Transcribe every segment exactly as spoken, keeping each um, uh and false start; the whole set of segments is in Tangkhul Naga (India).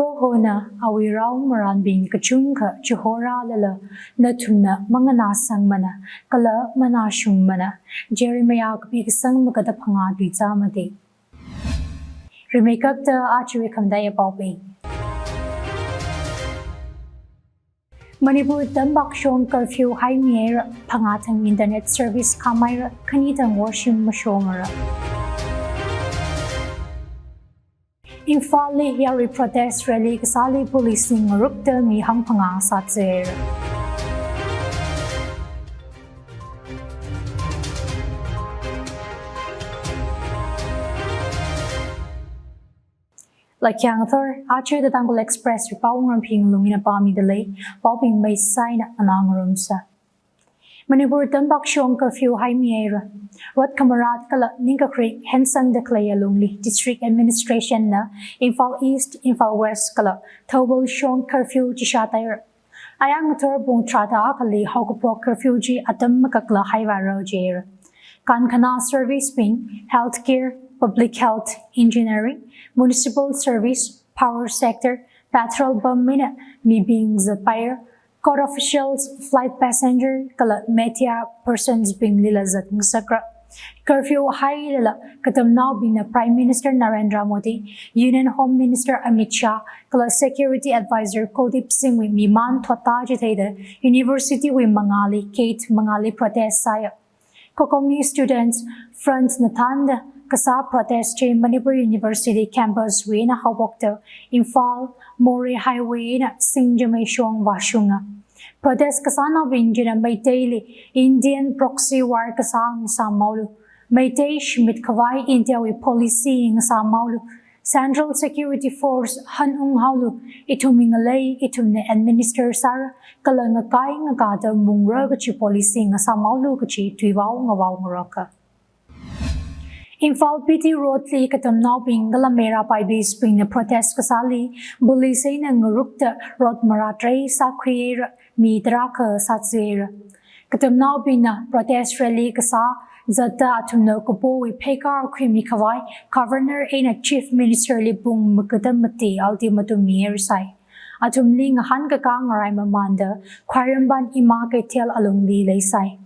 Prohona awui rao marānbing kachungkha chihorālala nathumna manganāsangmana, kala manāshungmana. Jeremiah kapi kasang magada phangā tui chāmati. Rimeikapta aja khamataiya paobing. Manipur tampak shong curfew haimihaira, phangā thang internet service khamaira, khani thang washing mashongra. Imphalli yarui protest rally kasāli police li ngarukta mi hangphangā sātser. Laikyang thor, aja The Tangkhul Express wui pao ngarumphing lungina pāmida lei, paobing maisai eina nganārumsa. Manipur tampak shong curfew haimihaira. Rot khamarat kala ningkakri hensangda khaleiya lungli District Administration na Imphal East, Imphal West kala Thoubal shong curfew chishātaira. Ayāng ngathor pung tharāda akhali haokaphok curfew chi atam makakla haivāra jihaira. Kankhanā service bing, healthcare, public health, engineering, municipal service, power sector, petrol pump eina mibing zatpaira, court officials, flight passenger, kala media persons binglila zatngasakra. Curfew hailala katamnaobingna Prime Minister Narendra Modi, Union Home Minister Amit Shah, kala Security Advisor Kuldeep Singh wui mimān thotta chitheida university wui mangāli gate mangāli protest sāya. COCOMI Students Front na thānda kasā protest chi Manipur University campus wui eina haophokta Imphal, Moreh Highway eina Singjamei shong vāshunga. Protest kasānaobing china Meiteili Indian proxy war kasā ngasāmhaolu, Meitei shimit khavai India wui policy ngasāmhaolu, Central Security Force hanunghaolu, ithumwui ngalei ithumna administer sāra, kala ngakai ngakāda mungra kachi policy ngasāmhaolu kachi tuivao ngavao ngaroka. Imphal B T Road li katamnaobing kala Meira Baibis bingna protest kasāli police eina ngarukta rot marātrei sākhuihaira, mi tarākha sātser. Katamnaobingna protest rally kasā zatda athumna kapowui pheikar khuimi khavai Governor eina Chief Minister li pung magada mati ultimatum mihaira sai. Athumli ngahānkakā ngarai mamānda Khwairamband Ima Keithel alungli leisai.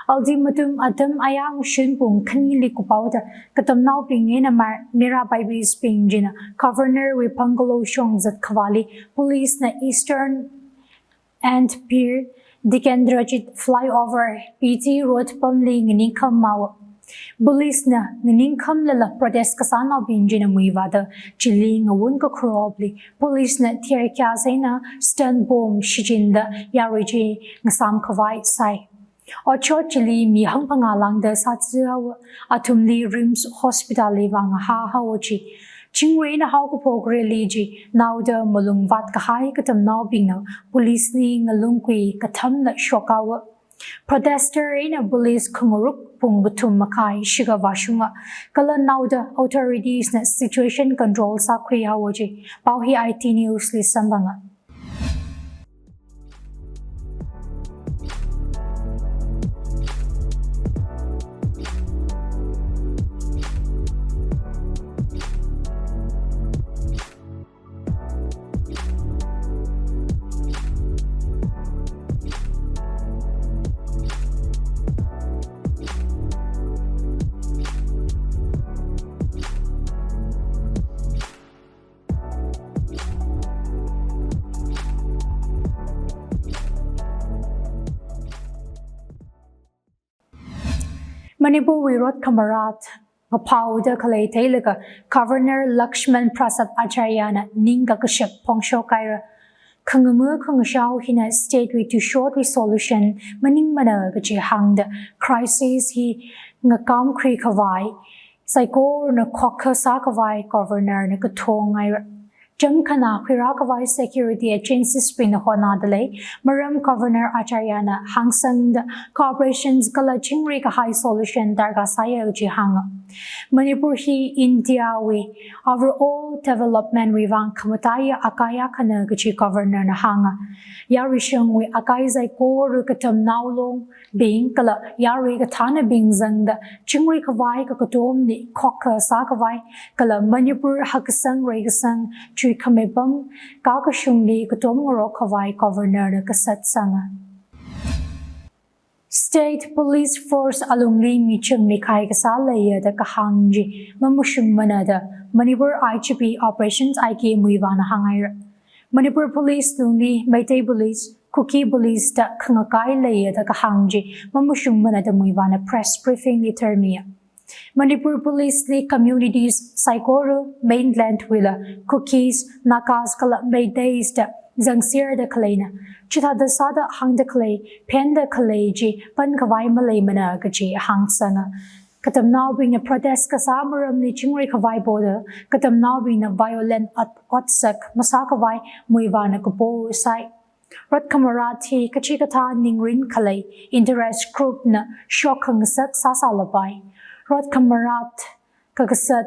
Ultimatum atam ayāng shunpung khanili kupaoda katamnaobing eina Mar-, Meira Baibis bing china Governor wui bungalow shong zat khavāli police na Eastern Ant Phir, Tikendrajit flyover, B T Road pamli nganingkham haowa. Police na nganingkhamlala protest kasānaobing china muivāda chili ngawun kakharopli police na tear gas eina stun bomb shichinda yarui chi ngasām khavai sai. Otshot chili mi hangphangā lāngda sātser haowa, athumli RIMS Hospital li vāngahā haowa chi. Chingri eina haokaphok rally chi naoda malung vātkahai katamnaobingna police li ngalungkui kathamna shok haowa. Protester eina police khangaruk pung kathum makhai shikha vāshunga, kala naoda authorities na situation control sākhui haowa chi. Pao hi I T News li samphanga. Manipur wui rot khamarat ngaphaoda khalei theilaga Governor Lakshman Prasad Acharya na ningkakashap phongshok haira. Khangama khangashao hina state wui tuishot wui solution maningmana kachi hāngda crisis hi ngakamkhui khavai saikorana khokkha sā khavai Governor na kathong haira. Chamkhana khuirā khavai security agencies bingna hotnada lei, maram Governor Acharya na hāngsangda cooperations kala chingri kahai solution darkar sāya kachi hānga. Manipur hi India wui overall development wui vang khamataiya akai akhana kachi Governor na hānga. Yaruishangwui akai saikora katamnao long bing kala yarui kathānabing zangda chingri khavai kakatomli khokkha sā khavai kala Manipur hakkasang reikasang Khamei pam kakashungli katom ngarok khavai Governor na kasat sanga. State Police Force alungli miching mikhai kasā leiya da kahāng chi mamashungmana da Manipur I G P Operations I K Muivahn na hānghaira. Manipur Police lungli Meitei Police, Kuki Police da khangakai leiya da kahāng chi mamashungmana da Muivahn na press briefing li tharmiya. Manipur Police li communities saikora mainland wuila Kukis, Nagas kala Meiteis da zangser da khaleina. Chithāda sāda hāngda khalei, phenda khalei chi pan khavai maleimana kaji hāngsanga. Katamnaobingna protest kasā maramli chingri khavai poda, katamnaobingna violent ot-, otsak masā khavai Muivahn na kapo sai. Rot khamarat hi kachikathā ningrin khalei interest group na shok khangasak sāsālapai. Rot khamarat kakasat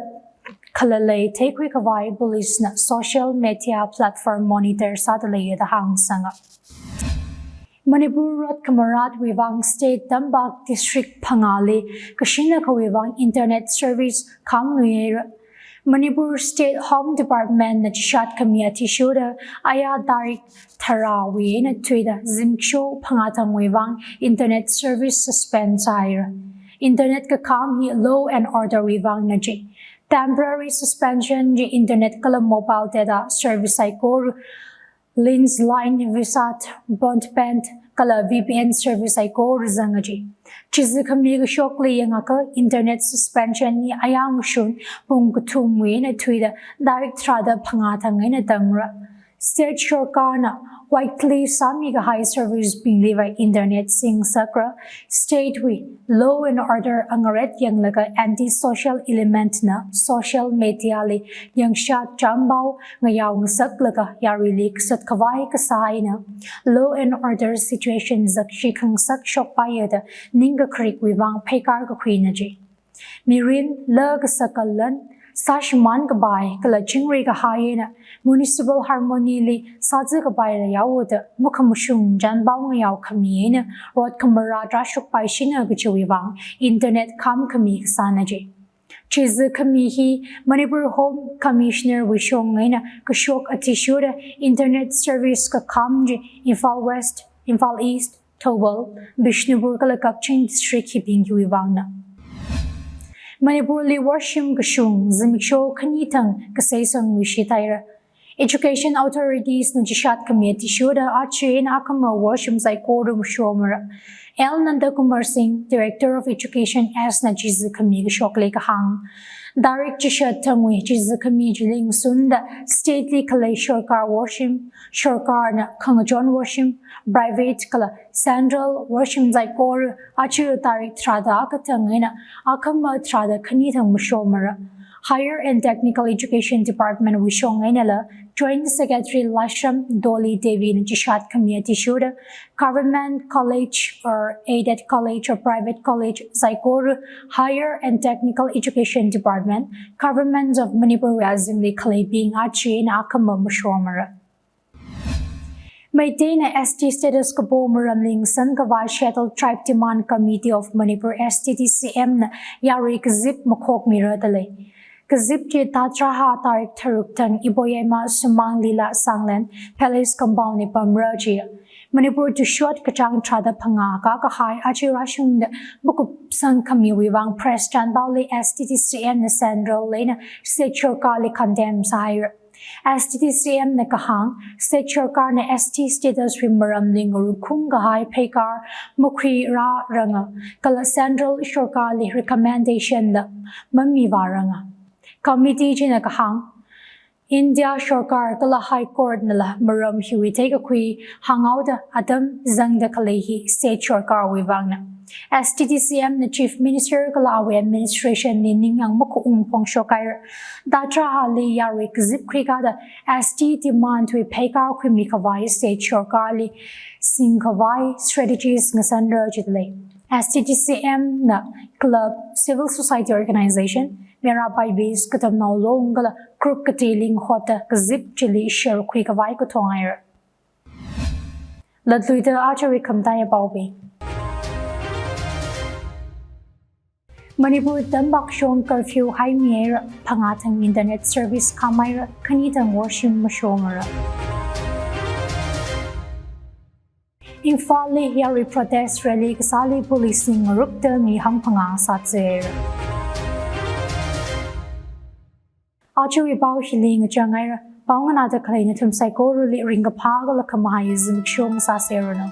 khalalei theikhui khavai police na social media platform monitor sāda leiya da hāngsanga. Manipur rot khamaratwui vang state tampak district phangāli kashin akhawui vang internet service khāngluihaira. Manipur State Home Department na chishat khami athishurda aya tarik tharāwui eina thuida zimiksho phangā thangwui vang internet service suspend sāhaira. Internet kakham hi law and order wui vangna ji. Temporary suspension ji internet kala mobile data service saikora, Link Line, WeChat, broadband kala V P N service saikora zanga ji. Chizi khami kashokli yangakha internet suspension hi ayangshun pung kathumwui eina thuida tarik tharāda phangā thang eina tangra. State sorkarna widely sāmi kahai service bingli vai internet singsakra. State wui law and order angaret yanglaga anti-social element na social media li yangshat champao ngayao ngasaklaga yaruili kasat khavai kasā eina law and order situation zakshi khangasak shokpaiya da ningkakharikwui vang pheikar kakhuina ji. Mirin la kasakalan sāshimān kapai kala chingri kahai eina municipal harmony li sāzi kapai la yaoda makhamashung champao ngayao khami eina rot khamarat rāshokpaishina kajiwui vang internet kham khami kasāna ji. Chizi khami hi Manipur Home Commissioner wui shong eina kashok athishurda internet service kakham ji Imphal West, Imphal East, Thoubal, Bishnupur kala Kakching district hibing hiwui vangna. Manipur li worshim kashung zimiksho khani thang kasei sangluishit haira. Education authorities na chishat khami athishurda achi eina akhama worshim saikora mashomara. L Nandakumar Singh, Director of Education, S na chizi khami kashokli kahāng. Tarik chishat thangwui chizi khami chili ngasunda state li khalei sorkar worshim, sorkarna khangachon worshim, private kala central worshim saikora achi tarik tharāda akha thang eina akhama tharāda khani thang mashomara. Higher and Technical Education Department wui shong einala Joint Secretary Lashram Dolly Devi na chishat khami athishurda government college or aided college or private college saikora Higher and Technical Education Department, Government of Manipur wui azingli khaleibing achi eina akhama mashomara. Meiteina S T status kapo maramli ngasan khavai Scheduled Tribe Demand Committee of Manipur, S T D C M na yarui kazip makhokmira dalei. Kazip chi thā tharā tarik tharuk thang Iboyaima Sumang Lila Sanglen Palace Compound li pamra ji. Manipur tushot kachāng tharāda phangā kakahai achi rāshungda makupsang khamiwui vang press champaoli S T D C M na central eina state sorkarli condemn sāhaira. S T D C M na kahāng, state sorkarna S T status wui maramli ngarukhung kahai pheikar makhuirāranga, kala central sorkarli recommendation la mamivāranga. Committee china kahāng, India sorkar kala High Court nala maram hiwui theikakhui hānghaoda atam zangda khalei hi state sorkarwui vangna. S T D C M na Chief Minister kala awui administration li ningyāng makhaung phongshok haira. Thā tharāli yarui kazip khuikada S T demand wui pheikar khuimi khavai state sorkarli singkhavai strategies ngasanra jidalei. S T D C M na club, civil society organization, Meira Bhai Beej, Katamnao Long kala group kati linghoda kazip chili share khuikhavai kathong haira. Latluida ajawui khamataiya paobing. Manipur tampak shong curfew haimihaira, phangā thang internet service khamhaira, khani thang washing mashongra. Imphalli yarui protest rally kasāli police li ngarukta mi hangphangā sātser. Ajawui pao hili ngachanghaira, pao nganāda khalei nathum saikorali ringkaphā kala khamahai zimiksho sāserranu.